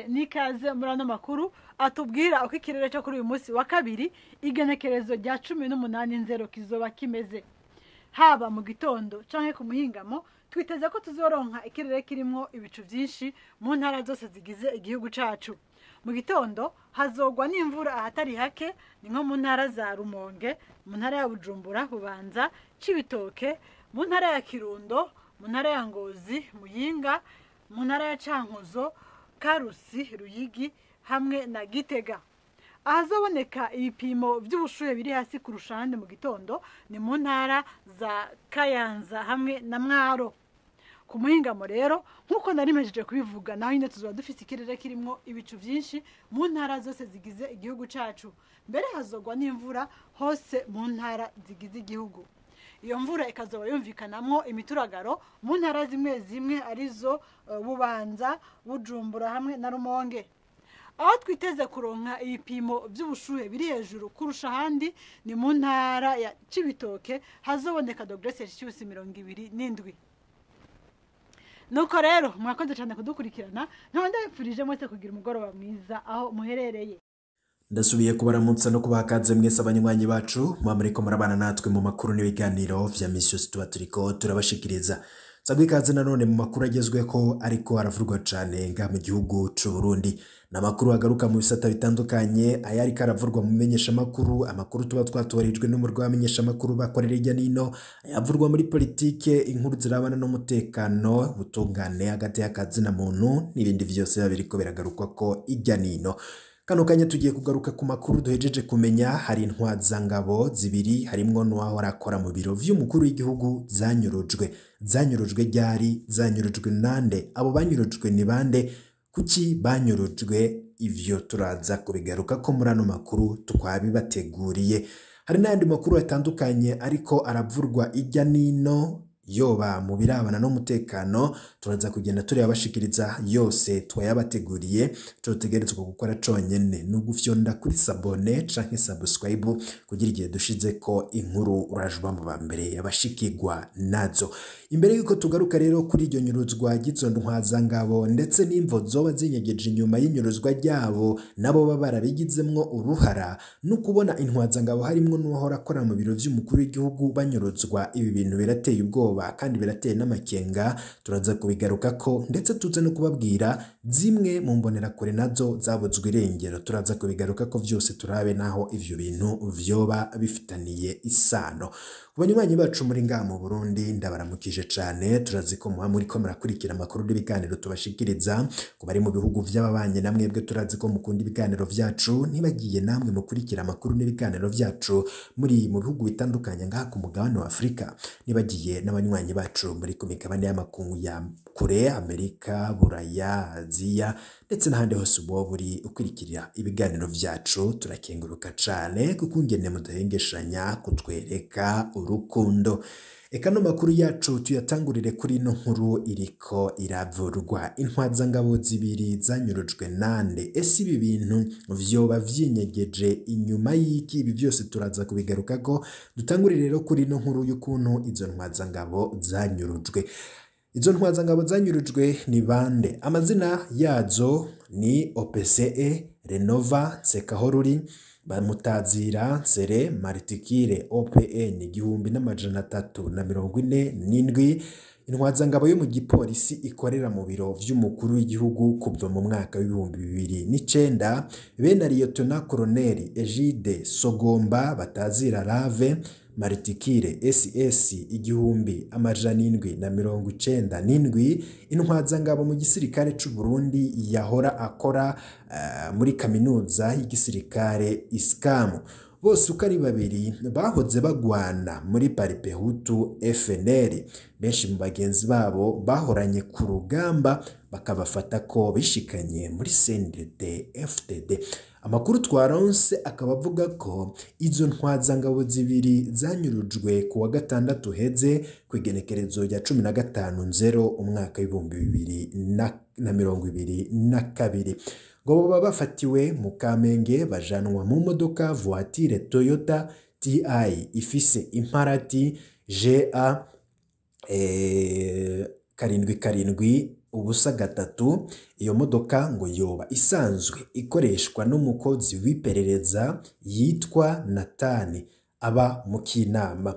Mwese n'ikaze muri ano makuru atubwira uko ikirere cyo kuri uyu munsi wa kabiri, igenekerezo rya 18 Nzero, kizoba kimeze. Haba mu gitondo canke ku muhingamo, twiteze ko tuzoronka ikirere kirimwo ibicu vyinshi mu ntara zose zigize igihugu cacu. Mu gitondo hazogwa n'imvura ahatari hake, ni nko mu ntara za Rumonge, mu ntara ya Bujumbura, Bubanza, Cibitoke, mu ntara ya Kirundo, mu ntara ya Ngozi, Muyinga, mu ntara ya Cankuzo, Karusi, Ruyigi hamwe na Gitega. Ahazoboneka ibipimo vy'ubushuhe biri hasi kurusha ahandi mu gitondo ni mu ntara za Kayanza hamwe na Mwaro. Ku muhingamo rero, nk'uko nari mpejeje kubivuga, naho nyine tuzoba dufise ikirere kirimwo ibicu vyinshi mu ntara zose zigize igihugu cacu. Mbere hazogwa n'imvura hose mu ntara zigize igihugu. Iyo mvura ikazoba yumvikanamwo imituragaro mu ntara zimwe zimwe, arizo Bubanza, Bujumbura hamwe na Rumonge. Aho twiteze kuronka ibipimo vy'ubushuhe biri hejuru kurusha ahandi ni mu ntara ya Cibitoke, hazoboneka degré Celsius 27. Nuko rero mwakoze cyane kudukurikirana, nkaba ndabipfurije mwese kugira umugoroba mwiza aho muherereye. Ndasubiye kubaramutsa no kubaha kaze mwese abanywanyi bacu muba muriko murabana natwe mu makuru n'ibiganiro vya misi yose tuba turiko turabashikiriza. Sagwa ikaze nanone mu makuru agezweho ariko aravurwa cane nga mu gihugu c'u Burundi. Ni amakuru agaruka mu bisata bitandukanye, ayariko aravurwa mu menyeshamakuru, amakuru tuba twatorijwe n'umurwi w'abamenyeshamakuru bakorera hirya n'ino, ayavurwa muri politike, inkuru zirabana n'umutekano, ubutungane, hagati y'akazina muntu n'ibindi vyose biba biriko biragarukwako hirya n'ino. Kano kanya tugiye kugaruka ku makuru duhejeje kumenya. Hari intwazangabo zibiri, harimwo n'uwahora akora mu biro vy'umukuru w'igihugu, zanyurujwe. Zanyurujwe ryari? Zanyurujwe nande? Abo banyurujwe ni bande? Kuki banyurujwe? Ivyo turaza kubigaruka ko muri ano makuru twabibateguriye. Hari n'ayandi makuru atandukanye ariko aravurwa irya nino, yoba mu birabana n'umutekano, turaza kugenda turayabashikiriza yose twayabateguriye. Tutegerezwa gukora conyene ni ugufyonda kuri s'abonner canke subscribe, kugira igihe dushizeko inkuru urajuba mu ba mbere yabashikirwa nazo. Imbere yuko tugaruka rero kuri iryo nyuruzwa ry'izo ntwazangabo ndetse n'imvo zoba zinyegeje inyuma y'inyuruzwa ryabo, nabo baba barabigizemwo uruhara, no kubona intwazangabo harimwo n'uwahora akora mu biro vy'umukuru w'igihugu banyuruzwa, ibi bintu birateye ubwoba kandi birateye n'amakenga. Turaza kubigarukako, ndetse tuze no kubabwira zimwe mu mbonerakure nazo zabuzwe irengero. Turaza kubigarukako vyose, turabe naho ivyo bintu vyoba bifitaniye isano. Ku banywanyi bacu muri ngaha mu Burundi, ndabaramukije cane. Turazi ko muba muriko murakurikira amakuru n'ibiganiro tubashikiriza. Ku bari mu bihugu vy'ababanyi, namwebwe turazi ko mukunda ibiganiro vyacu. Ntibagiye namwe mukurikira amakuru n'ibiganiro vyacu muri mu bihugu bitandukanye ngaha ku mugabane wa Afurika. Nibagiye n'abanywanyi bacu muri ku migabane y'amakungu ya kure, Amerika, Buraya, Aziya ndetse n'ahandi hose uba buri ukurikira ibiganiro vyacu, turakenguruka cane kuko ingene mudahengeshanya kutwereka urukundo. Eka no makuru yacu tuyatangurire kuri ino nkuru iriko iravurwa: intwazangabo zibiri zanyurujwe nande? Ese ibi bintu vyoba vyinyegeje inyuma y'iki? Ibi vyose turaza kubigarukako. Dutangurire rero kuri ino nkuru y'ukuntu izo ntwazangabo zanyurujwe. Izo ntwazangabo zanyurujwe ni bande? Amazina yazo ni OPCE Renova Nsekahoruri, Bamutazira Nsere, Maritikire OPN 1347, intwazangabo yo mu gipolisi ikorera mu biro vy'umukuru w'igihugu kuva mu mwaka w'2009, bene Liyetona Koloneli Egide Sogomba batazira Rave, Maritikire SS 1797, intwazangabo mu gisirikare c'u Burundi yahora akora muri kaminuza y'igisirikare ISCAM. Bose uko ari babiri bahoze bagwana muri Paripehutu FNL. Benshi mu bagenzi babo bahoranye ku rugamba bakabafata ko bishikanye muri CNDD FDD. Amakuru twaronse akaba avuga ko izo ntwazangabo zibiri zanyurujwe ku wa gatandatu heze, ku igenekerezo rya 15 Nzero umwaka w'2022, ngo baba bafatiwe mu Kamenge, bajanwa mu modoka voiture Toyota TI ifise imparati GA 77. ubusa 3. Iyo modoka ngo yoba isanzwe ikoreshwa n'umukozi w'iperereza yitwa Natani aba mu Kinama.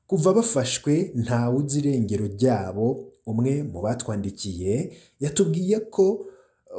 Kuva bafashwe ntawuzi irengero ryabo. Umwe mu batwandikiye yatubwiye ko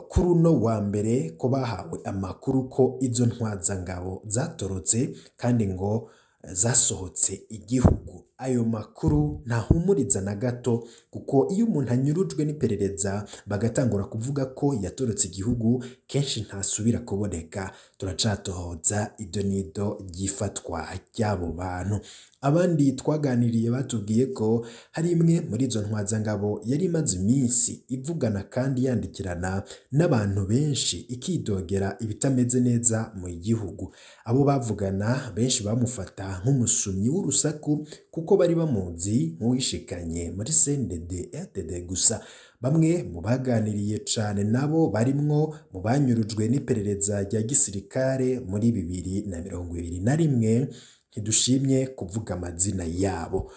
kuri uno wa mbere ko bahawe amakuru ko izo ntwazangabo zatorotse kandi ngo zasohotse igihugu. Ayo makuru ntahumuriza na gato, kuko iyo umuntu anyurujwe n'iperereza bagatangura kuvuga ko yatorotse igihugu, kenshi ntasubira kuboneka. Turacatohoza ido n'ido ry'ifatwa ry'abo bantu. Abandi twaganiriye batubwiye ko hari imwe muri izo ntwazangabo yari imaze iminsi ivugana kandi yandikirana n'abantu benshi, ikidogera ibitameze neza mu gihugu. Abo bavugana benshi bamufata nk'umusumyi w'urusaku, kuko bari bamuzi nk'uwishikanye muri CNDD FDD gusa. Bamwe mu baganiriye cane nabo barimwo mu banyurujwe n'iperereza rya gisirikare muri 2021, ntidushimye kuvuga amazina yabo.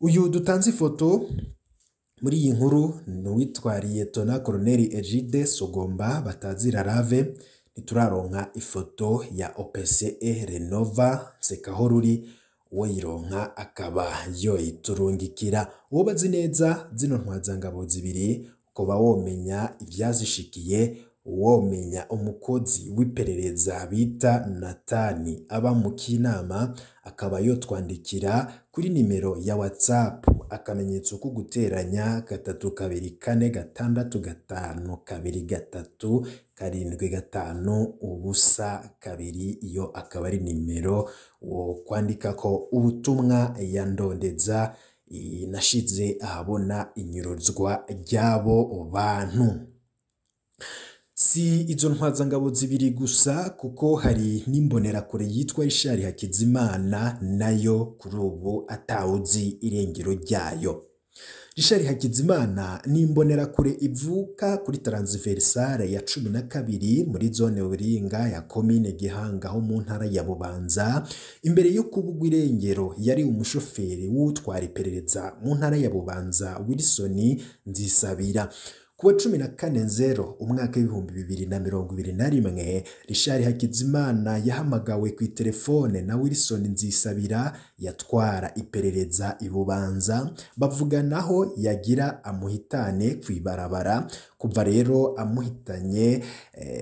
Uyu dutanze ifoto muri iyi nkuru ni uwitwariye Tona Colonel Egide Sogomba batazira Rave. Ntituraronka ifoto ya OPCE Renova Nsekahoruri, uwo yironka akaba yoyiturungikira. Uwo bazi neza zino ntwazangabo zibiri, ukoba womenya ivyazishikiye, womenya umukozi w'iperereza bita Natani aba mu Kinama, akaba yotwandikira kuri nimero ya WhatsApp akamenyetso ko guteranya 3 2 4 6 5 2 3 7 5 0 2. Iyo akaba ari nimero wo kwandikako ubutumwa ya ndondeza nashize ahabona inyuruzwa ry'abo bantu. Si izo ntwazangabo zibiri gusa, kuko hari n'imbonerakure yitwa Richard Hakizimana nayo kuri ubu atawuzi irengero ryayo. Richard Hakizimana ni imbonerakure ivuka kuri transversale ya 12 muri zone Buringa ya komine Gihanga ho mu ntara ya Bubanza. Imbere yo kubugwa irengero yari umushoferi w'utwara iperereza mu ntara ya Bubanza Wilson Nzisabira. Kuwa 14/0 umwaka w'2021, Richard Hakizimana yahamagawe ku telefone na Wilson Nzisabira yatwara iperereza i Bubanza, bavuganaho yagira amuhitane kw'ibarabara. Kuva rero amuhitanye,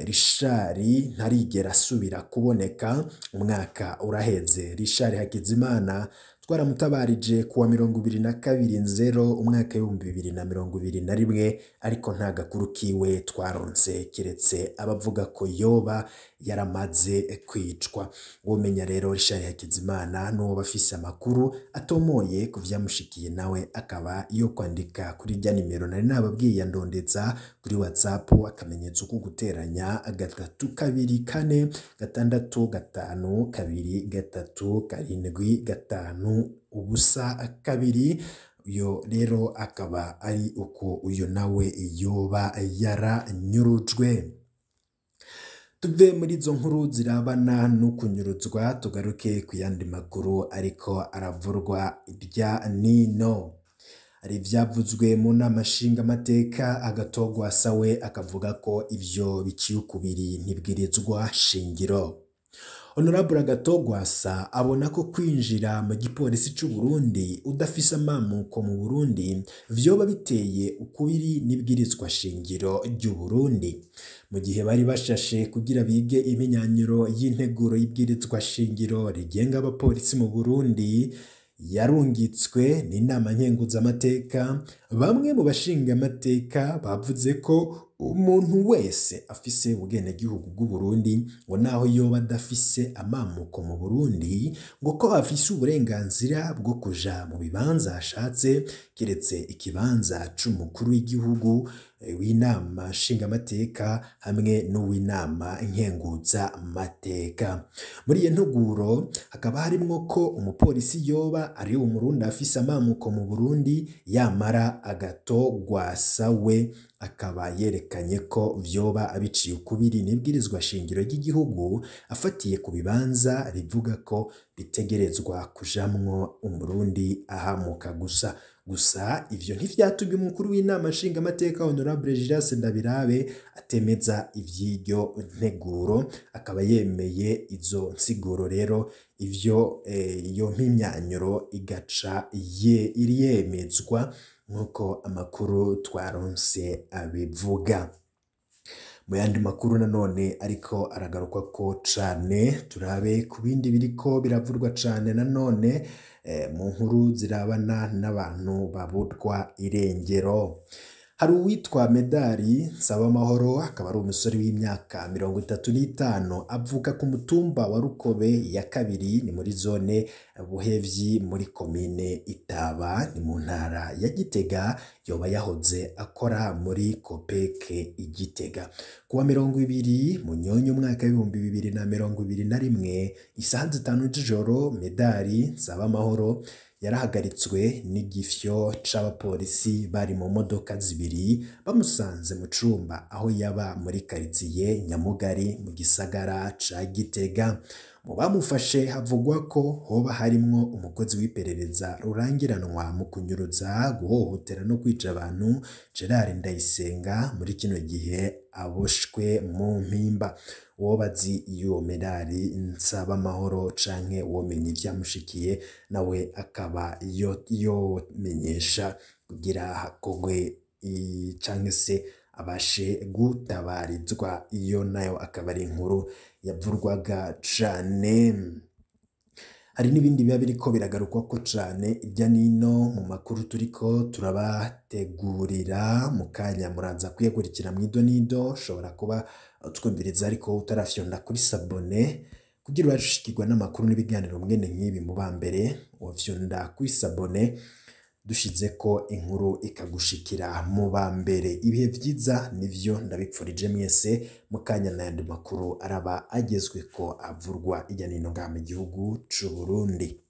Richard ntarigera asubira kuboneka. Umwaka uraheze. Richard Hakizimana twaramutabarije kuwa 22/0 umwaka w'2021, ariko nta gakuru kiwe twaronse, kiretse abavuga ko yoba yaramaze kwicwa. Womenya rero Richard Hakizimana n'uwo bafise amakuru atomoye ku vyamushikiye, nawe akaba yo kwandika kuri rya nimero nari nababwiye ya ndondeza kuri WhatsApp akamenyetso ko guteranya 3 2 4 6 5 2 3 7 5 0 2. Uyo rero akaba ari uko uyo nawe yoba yaranyurujwe. Tuve muri izo nkuru zirabana no kunyuruzwa, tugaruke ku yandi makuru ariko aravurwa irya nino. Hari ivyavuzwe mu nama nshingamateka, Agatogwa Sawe akavuga ko ivyo biciye ukubiri ntibwirizwa shingiro. Honorable Agatogwasa abona ko kwinjira mu gipolisi c'u Burundi udafise amamuko mu Burundi vyoba biteye ukubiri n'ibwirizwa shingiro ry'u Burundi. Mu gihe bari bashashe kugira bige imyinyanyuro y'integuro y'ibwirizwa shingiro rigenga abapolisi mu Burundi yarungitswe n'inama nkenguzamateka, bamwe mu bashingamateka bavuze ko umuntu wese afise ubwenegihugu bw'u Burundi ngo naho yoba adafise amamuko mu Burundi ngo ko afise uburenganzira bwo kuja mu bibanza ashatse, kiretse ikibanza c'umukuru w'igihugu, w'inama nshingamateka hamwe n'uw'inama nkenguzamateka. Muri iyo nteguro hakaba harimwo ko umupolisi yoba ari umurundi afise amamuko mu Burundi yamara Agatogwasa we akaba yerekanye ko vyoba abiciye ukubiri n'ibwirizwa shingiro ry'igihugu afatiye ku bibanza rivuga ko bitegerezwa kujamwo umurundi ahamuka gusa. Gusa ivyo ntivyatumye umukuru w'inama nshingamateka Honorable Gilles Ndabirabe atemeza ivy'iryo nteguro, akaba yemeye izo nsiguro. Rero ivyo iyo mpimyanyuro igaca yemezwa nk'uko amakuru twaronse abivuga. Mu yandi makuru nanone ariko aragarukwa ko cane, turabe ku bindi biriko biravurwa cane nanone mu nkuru zirabana n'abantu baburwa irengero. Hari uwitwa Medari Nsabamahoro, akaba ari umusore w'imyaka 35, avuka ku mutumba wa Rukobe ya kabiri, ni muri zone Buhevyi muri komine Itaba, ni mu ntara ya Gitega. Yoba yahoze akora muri Kopeke Igitega. Kuwa 20 Munyonyo umwaka w'2021 isaha 5 z'ijoro, Medari Nsabamahoro yarahagaritswe n'igifyo c'abapolisi bari mu modoka zibiri, bamusanze mu cumba aho yaba muri karitsiye Nyamugari mu gisagara ca Gitega. Mu bamufashe havugwa ko hoba harimwo umukozi w'iperereza rurangiranwa mu kunyuruza, guhohotera no kwica abantu Gerard Ndayisenga, muri kino gihe aboshwe mu mpimba. Uwobazi y'uwo Medari Nsabamahoro canke uwomenye ivyamushikiye nawe akaba yomenyesha kugira hakogwe canke se abashe gutabarizwa. Iyo nayo akaba ari inkuru yavurwaga cane. Hari n'ibindi biba biriko biragarukwa ko cane irya nino mu makuru turiko turabategurira. Mu kanya muraza kuyakurikira mw'idonido. Ushobora kuba utwumviriza ariko utarafyonda kuri sabone kugira urashikirwa n'amakuru n'ibiganiro mwene nk'ibi mu ba mbere, wofyonda kuri sabone dushize ko inkuru ikagushikira mu ba mbere. Ibihe vyiza nivyo ndabipfurije mwese. Mu kanya n'ayandi makuru araba agezwe ko avurwa irya nino ngaha mu gihugu c'u Burundi.